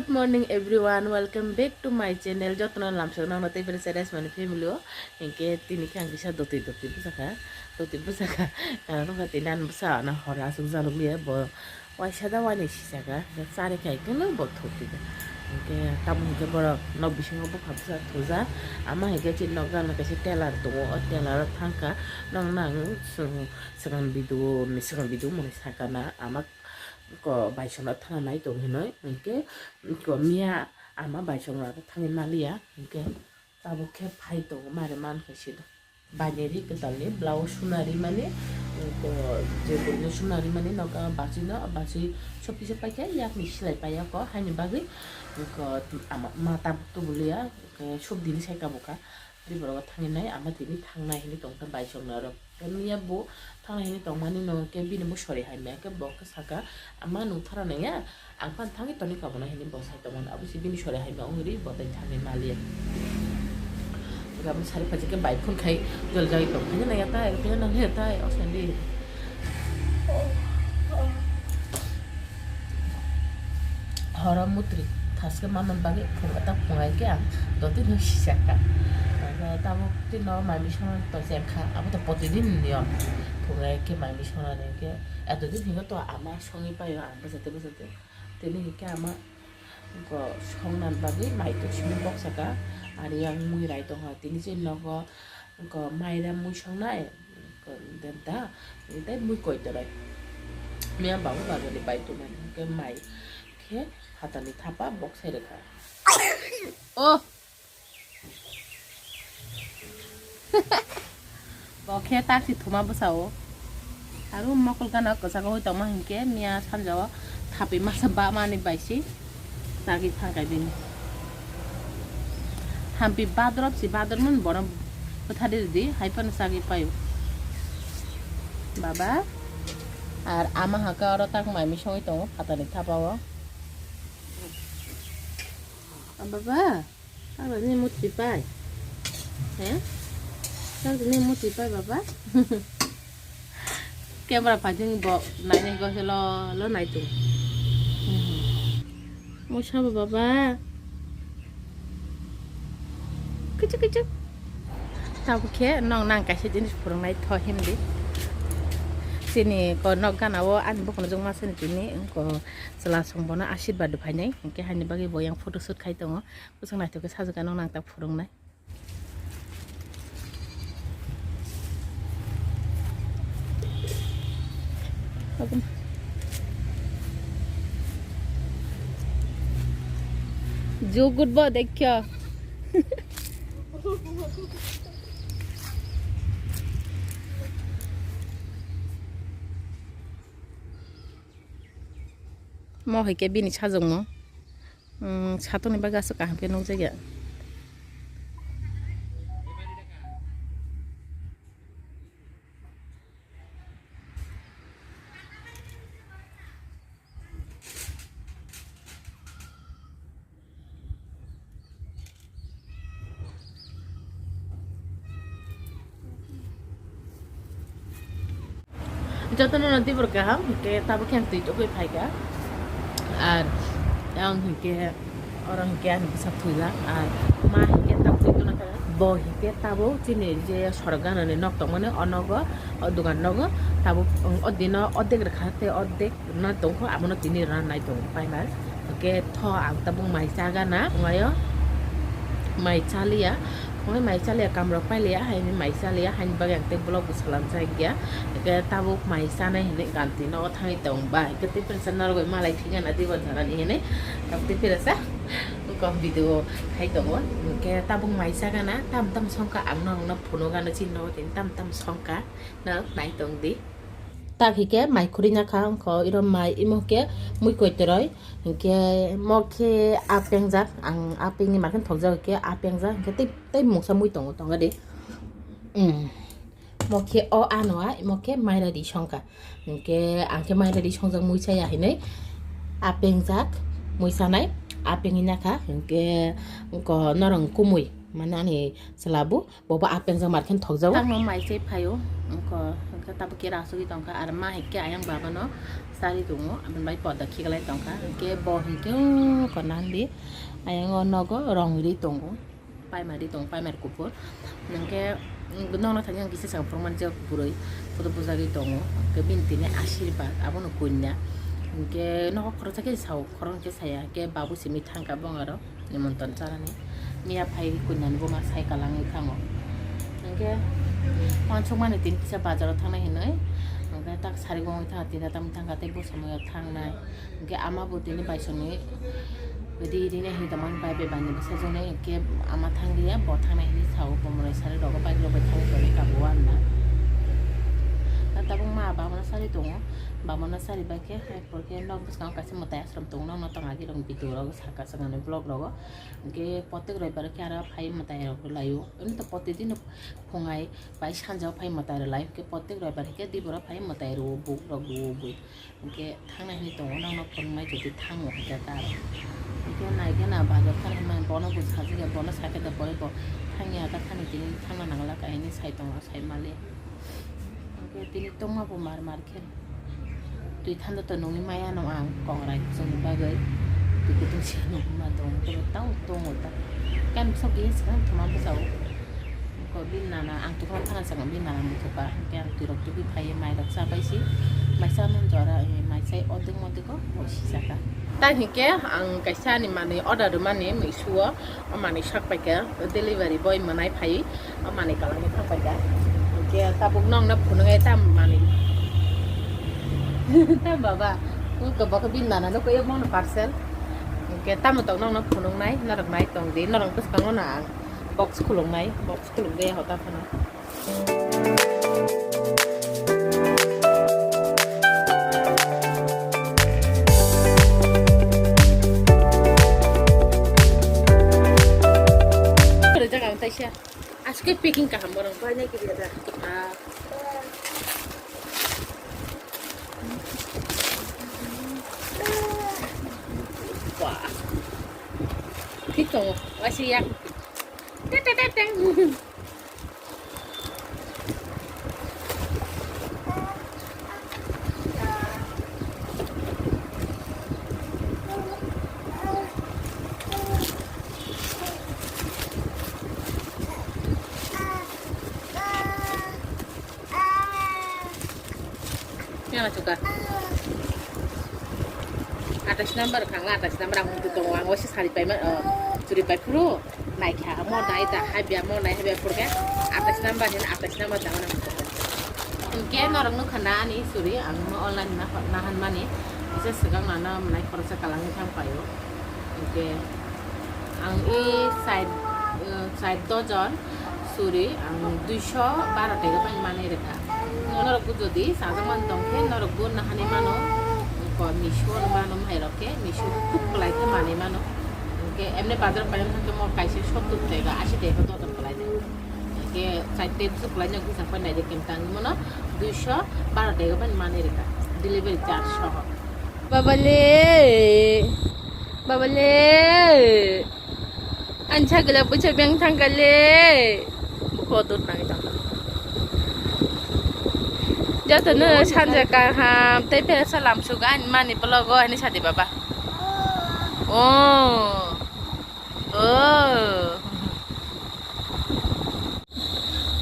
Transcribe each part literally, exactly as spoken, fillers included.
Good morning everyone, welcome back to my channel. Jotono lamsok nangno tei bini channel mani family o. Hinkhe tini khe ang kisa doti doti bwsakha, doti bwsakha. Ang nokha tini ani bwsa ano hor aswk jalok liya bo waisa da wainwi sisaka. Chari khai khe no bo thok tida. Hinkhe tamo hinkhe borok nok bisingo bwkha bwsa thuja. Ama hinkhe chini nok gana kaisa tailor tongo, o tailor o thangkha. Nokno ang swkang video ni swkang video mani sakana ama ko baisongno thana nai tong hinoi, hinkhe ko miya ama baisongno thangwi maliya, hinkhe tabuk khe phai tongo mare mankha sida. Baineri kwtalni blouse suna rimani, ko je burino suna rimani noka bachino, bachi sopisa paikha yakni silai paiya ko haini bagwi ko ama ma tabuk tubuliya, ko sop dini sai tabukha. Tripura o thangwi nai, ama tini thangnai hinwi tongkha baisongno aro. Tei miya bo thangnai hinwi tongmani no khe bini bo sori hai maya khe bo khe saka, "Ama nwng thara nangya, ang phano thangwi toni kabo na," hinwi bo sai tongmani. Abo se bini sori hai ma wngwi ri bo tai thangwi maliya. Abo sari phaji khe bai phone khai jol jagwi tong, "Phai nangya tai, phai nangya tai," o sandi. Horo mutri thaske mamani bagwi phunga ta phunga khe ang doti no sijak kha. Tabuk tino mai misong to cheng kha, abo to protidin niyom. Phunga khe mai misong rani khe eto din hingo to ama songwi paio ang bwsate bwsate. Tini hinkhe ama go songna bagwi mai to simi bok saka. Ari ang mui rai tongkha tini je nogo go mai ram mui songnai. Denta, tei mui koi torai. Miya babu bazar ni bai tongnai, hingke mai khe hatani thapa bok sai rwkha. Oh! Bo khe taksi thuma bwsa o. Aro mokol gana kwchak oi tongma hinkhe miya sanja o thapwi masa ba mani bai si. Chagwi thangkha bini. Thampi badrop si badrop mun bono bwthari rwdi, hai phano chagwi paio. Baba, ar ama hakhe oro tak mai misongwi tongo phatani thapa o. Baba, baba ni mutwi pai. He? Tak ni mutwi pai baba. Camera phajing bo nainai gose lo lo naitung. Mosa bo baba. Kichik kichik. Tabuk khe nong nang kaisa jinis phwrwngnai tho himdi. Chini ko nok gana o ani bokno jok masani tini ko chwla song bono asirwad phainai hinkhe haini bagwi bo yang photoshoot khai tongo. Bwswk naithok khe sajagano nang tak phwrwngnai. Jugut bo dekkho. Mo hai khe bini sajwkno. Umm, satoni bagwi aswk kaham khe nukjakya. Jotono no tibur kaham, hinkhe tabuk khe ang twi tubui phaikha. Ar ang hinkhe oro hinkhe ani bwsa thwijak, ar ma hinkhe tabuk twi tuna kha. Bo hinkhe tabuk chini je sorok ganani nok tongmani o nogo, o dogan nogo tabuk o dino ordek rwkha tei ordek rwna tongkho, abono tini rwna nai tongo paimar. Hinkhe tho ang tabuk mai chagana, phungaio mai chaliya, phungai mai chaliya, kamrok pailiya, haini mai chaliya, haini bagwi ang tei vlog bo salam chai kya. Hinkhe tabuk mai chanai hinwi ganti nogo thangwi tong ba, hinkhe tei phirsa norogwi malai thigana dibo janani hinwi tabuk tei phirsa kok video khai tongo. Hinkhe tabuk mai chagana, tam tam songkha ang norokno phunukgana chini nogo tini tam tam songkha. No, nai tong di. Tak hike mai khuri na kha, wngkho iro mai imo khe mui koi toroi. Hinkhe mo khe apeng jak, ang apeng ni markhe thok jak khe apeng jak, hinkhe tei, tei mungsa mui tongo, tongo de. Mm. Mo khe o ano a, imo khe maira di songkha. Hinkhe ang khe maira di songjak mui chaya hinui. Apeng jak, mui sanai, apeng ina kha, hinkhe wngkho norong kumui. Mane ani chwla bo, bobo apeng jang mar khe thokjago. Tangno mai se phaio, wngkha, wngkha tabuk khe rasugwi tongkha, ar ma hai khe ayang baba no sari tongo, aboni bai porda khiklai tongkha, hwnkhe bo hwnkhe wngkha nandi, ayang o nogo rong ri tongo, paimari tongo, paimari kuphur, hwnkhe nokno thangwi ang kisa swkang phurukmani je bwrwi photo bujagwi tongo, hwnkhe bini tini asirwad, abono kanya, hwnkhe nogo khoroksa khe sao, khoroksa khe saya, hwnkhe babu simi thangkha bongaro. Nimonton chanani. Miya phai kunyani buma sai kalangwi thango. Hwnkhe wansukmani tini kisa bazaro thangnai hinwi. Hwnkhe tak sari gongwi thang, tini tam thangkha tei bwskango thangnai. Hwnkhe ama bo tini baisongni ri rinai hinwi tongmani bai bai bani bwsajwknai. Hwnkhe ama thangliya, bo thangnai hinwi sao, bo mwrai sari rogo bike rok bai thangwi tongwi kabo o anna. Tabuk ma bamano sari tongo, bamano sari bai khe, hai pore khe nok bwskango kaisa mwtai ashram tongo, nokno tong agirok video rogo. Saka saka ni vlog rogo. Hwnkhe protek roibar khe aro phai mwtai rok rwlaio. Emni to protidin phungai bai sanja o phai mwtai rwlai. Hwnkhe protek roibar khe diboro phai mwtai rwo, buk rok rwo bui. Hwnkhe thangnai hinwi tongo, nokno phunuknai jodi thango hwnkhe ta aro. Hwnkhe naikhe na bazar thani hinmani bono bo sajagya, bono sakhe da boroi bo thangya ta thani tini thangna nangla kainwi sai tongo, sai mali. Hwnkhe tini tongma bo mar mar khe. Twi thanda to nungwi maya no ang kongrai chwngni bagwi. Twi kutung se nungma tongo, tei tao tongo ta. Kan sok ye swkang thuma bwsao. Ko bini nana ang tukma thana swkang bini nana muthukha. Hwnkhe ang twi rok tubui phaiwi mai rok chapai si. Mai cha nung jora, eh, mai chai odek modek o bo si saka. Tai hinkhe ang kaisa ni manwi order rwmani Meesho o. O manwi sak paikha, delivery boy mwnai phai, o manwi kalangwi thang paikha. Hwnkhe tabuk nokno phunuknai tam manwi. Tam baba, kok bini nana no koi mano parcel. Hwnkhe tamo tok nokno phunuknai, norok nai tong di, norok bwskango no ang box khuluknai, box khuluk de hotar phano. Rijak ang taisa. Aske packing kaham borok. Bai nai kiri da. Ah. Wah. Thik tongo. Waisa yak. Te te te te. Yang suka. Atas number kang atas number ang untuk tong ang wasi sari payment, eh, suri pay puro. Naikha, mo nai da, habya, mo nai habya phurkhe, atais number hin, atais number da, ano. Hwnkhe norok nukha na ani suri, ang no online na, na hanmani, kisa swkang nana mwnai khoroksa kalangwi thang paio. Hwnkhe ang i side, eh, side dojon suri, ang duiso baro tega bai manwi rwkha. Norok bo jodi chajakmani tongkhe, norok bo naharwi mano, ko Meesho no mano, hai rok khe Meesho khub kwlai khe manwi mano. Hwnkhe emni bazar paina thangkhe mo kaisa sottur tega, ashi tega dojon kwlai de. Hwnkhe chaite bwswk kwlai no kisa phai nai de, kemtang mono duiso baro tega phai manwi rwkha, delivery charge soho. Baba le, baba le. Ani sagila bwsa beng thangkha le. Bukho dur nangwi tongkha. Jotono sanja kaham tei pheresa lamsugo ani mani vlog o hinwi sadi baba. Oh. Oh.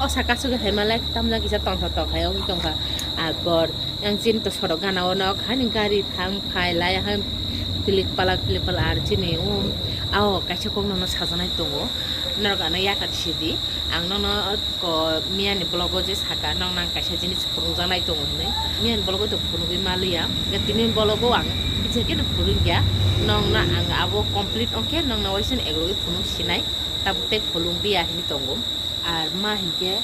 O saka sugi hai malai tamjak kisa tongthok tongthok hai wngwi tongkha. Ar por yang chini to sorok gana o nok hani gari thang phai lai hai pilik palak pilik palak ar chini o ao kaisa kok nono sajaknai tongo. Norok ano yakar sidi ang nono ko miyani vlog o je saka nokno ang kaisa jinis phunukjaknai tongo hinwi. Miyani vlog o to phunugwi maliya. Tini vlog o ang kiching khe phunukya. Nokno ang abo complete ongkhe nokno waisa ni egrogwi phunuk sinai. Tabuk tei phulung biya hinwi tongo. Ar ma hinkhe,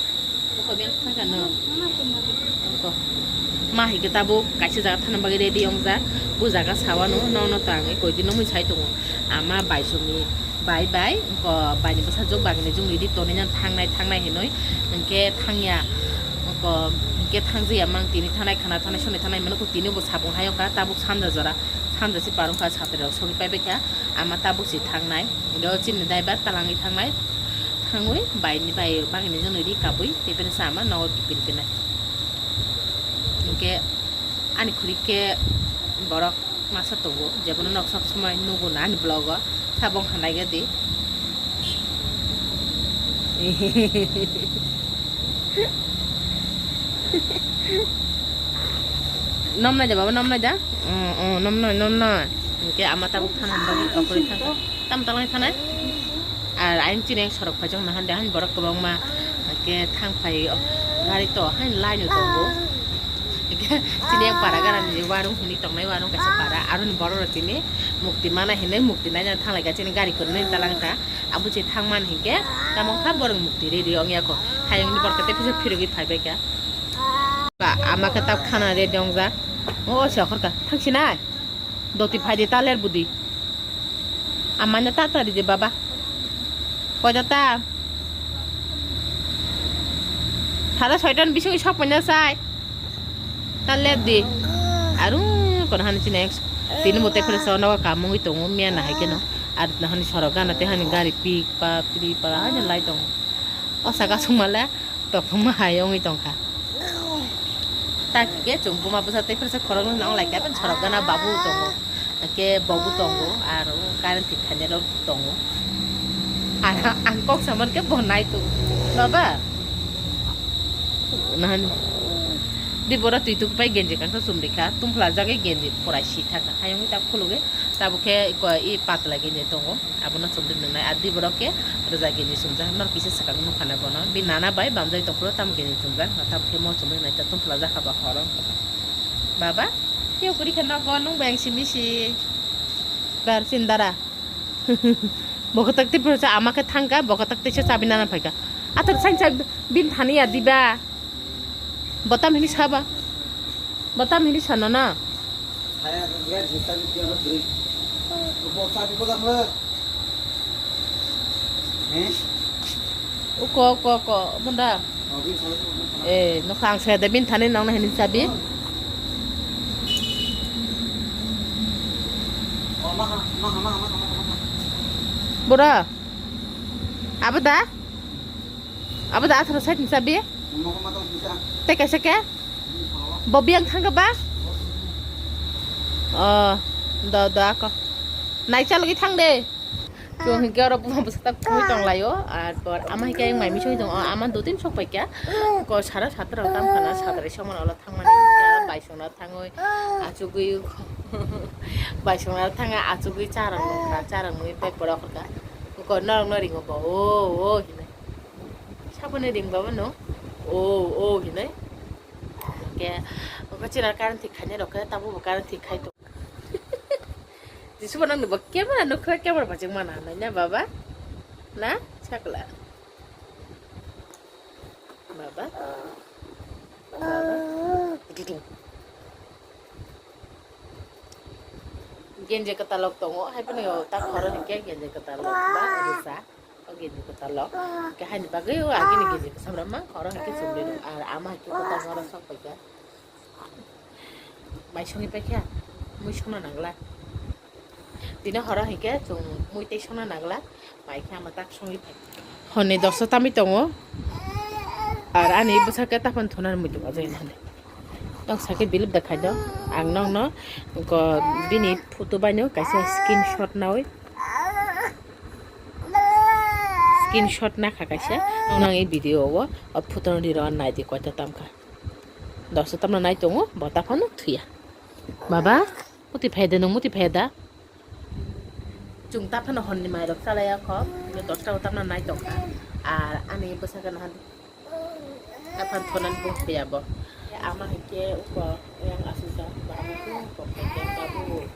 ma hinkhe tabuk kaisa jaga thana bagwi ready wngjak. O jaga sawano, nono tangwi koidino mui sai tongo. Ama baisongni bai bai, wngkha baini bwsajwk bagini jwngni di tonwi nang thangnai, thangnai hinwi. Hinkhe thangya, wngkha hinkhe thangjaya mang tini thangnai, khana thangnai, soni thangnai, mano tini bo sabung hai wngkha, tabuk sanja jora, sanja si par wngkha, satri rok sogwi paibaikha. Ama tabuk si thangnai, oro chini driver talangwi thangnai, Thangwi baini bai bagini jwnwi ri kabwi tei bini sama nogo kipin pinai. Hinkhe ani khuri khe borok masa tongo, jebono nok sok somoi nugo na ani vlog o, sabong hanai gadi. Nom nai da baba, nom nai da. Oh, oh, nom nai, nom nai. Hinkhe ama tabuk thana bagwi okori thangkha. Tam talang thanai. Ar ayang chini yang sorok phaijak na hande, hani borok kwbangma ke thang phai o, gari to hain line o tongo. Ke chini yang para gara ni warung hini tongnai, warung kaisa para, aroni borok rok tini mukti mana hinwi mukti naina thanglai ka, chini gari kwrwini talang ta. Abo je thang man hinkhe tamo kha borok mukti ready ong ya kho. Hayung ni borok tei kisa phirogwi phai bai kha. Ba ama khe tab khana ready ong ja. O se okhor ka thang sinai. Doti phai di ta ler budi. Amanya ta ta di je baba. Koita ta. Sara soitan bising sok manya sai. Ta lep di. Aru kono hani sini ex. Tini mote phre so nogo kamungwi tongo miya na hai keno. Ar na hani sorok gana te hani gari pik pa pri pa hani lai tongo. O saka sumale tokma hai ongwi tongkha. Tak ke chwng buma bwsa te phre so khorok nang lai ka ben sorok gana babu tongo. Ke bobu tongo, aro current thik khainai rok tongo. Aro ang kok saman khe bo nai tongo. Baba. Nahani. Di bora twi tuk pai genji kangsa chumri kha, tumphla jagwi genji pura si thaka. Hayung ta khuluge, tabuk khe ko i patla genji tongo. Abono chumri nungnai. Ar di borok khe rwja genji chumjak. Norok kisa swkang nukha na bono. Bi nana bai bamjai tongphuru tamo genji chumjak. Tabuk khe mo chumri nai ta tumphla jakha ba horo. Baba. Khe ukuri khe nogo nung bai ang simi si. Bar sindara. Bokotak tei phuru sa ama khe thangka, bokotak tei sa chabi nana phaika. Athar sain sa bin thani ya diba. Botam hini saba. Botam hini sana na. Uko, uko, uko, munda. Eh, nokha ang saya da bin thani nong na hini chabi. Bura. Abo da? Abo da atharo side ni chabi? Teka seke? Bobi ang thangka ba? Oh, da, da, ako. Nai chalogi thang de. Chwng hinkhe oro buma bwsa tak thwi tong laio, ar por ama hinkhe ayang mai misoi tong, o ama dutin sok paikha, ko sara satra tam khana satra somano olo thangmani hinkhe aro baisongna thangwi achugwi baisongna thangwi achugwi charang nukha, charang nui bag borok kha, ko norok no ringo bo o o hinwi saboni ring baba no o o hinwi hinkhe oko chira current thik khainai rok khe tabuk bo current thik khai tong. Jisubo nang nubo camera nukha, camera bachang mana nai na baba? Na? Chakla. Baba? Baba? Genje katalog tongo, hai phano ta khoro hinkhe genje katalog ba rwsa. O genji kwtalo. Hwnkhe haini bagwi o agini genji kwcham rok mang khoro hwnkhe chumli rw. Ar ama hwnkhe kwtal horo sok paikha. Mai songwi paikha. Mui songna nangla. Tini horo hwnkhe chwng mui tei songna nangla. Mai khe ama tak songwi paikha. Honni dosta tamwi tongo. Ar ani bwsakhe taphano thunani muitu ajai nani. Tong sakhe bilip da khaino. Ang nokno ko bini photo baino kaisa screenshot nawi. Screenshot nakha kaisa, nang e video o, o photo no riro nai di koita tamkha. Dosta tamno nai tongo, bo taphano thuya. Baba, muti phai de nung, muti phai da? Chwng taphano honni mai rok chalai ya kho, dosta o tamno nai tongkha. Ar ani bwsakhe no han Aphano thonani bo huya bo. Ama hai khe uko yang aswkjak, ba abo khe uko hai khe babu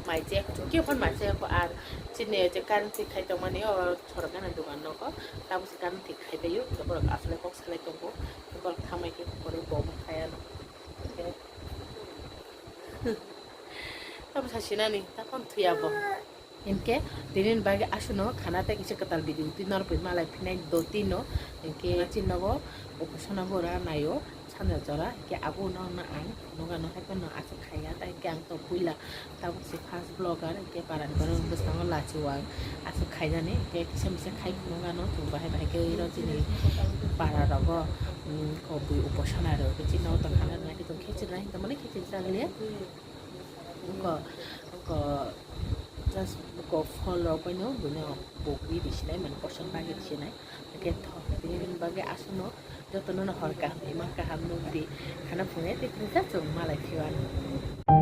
mai chek, chukhe phano mai chek ko ar chini je currency khai tongmani o sorok gana dogan nogo, tamo se currency khai paio, borok aswlai kok salai tongo, borok thamai khe borok bo khai ano. Tamo sasinani, taphano thuya bo. Hinkhe tini bagwi aswkno khana tei kisa kwtal video twi norpui malai phinai do tino. Hinkhe chini nogo upasono bora naio. Ano jora ke abo no no ang phunukgano hai phano aswk khaiya, tai ke ang to puila tabuk se first vlogger ke parani borok bwskango lachiwang aswk khaijani ke kisa misa khai phunukgano chwng bahai bahai ke iro chini para rogo, um, ko bui uposana rok chini no tongkhana nai tong khe chini nai tongmani khe chini chaglia. Ko ko just ko follow ko no buino bugwi di sinai mane koson bagi di sinai. Ke thok tini bagwi aswkno jotono no hor kaham ima kaham nukdi khana phunai tei phunsa chwng malai phiyo ano.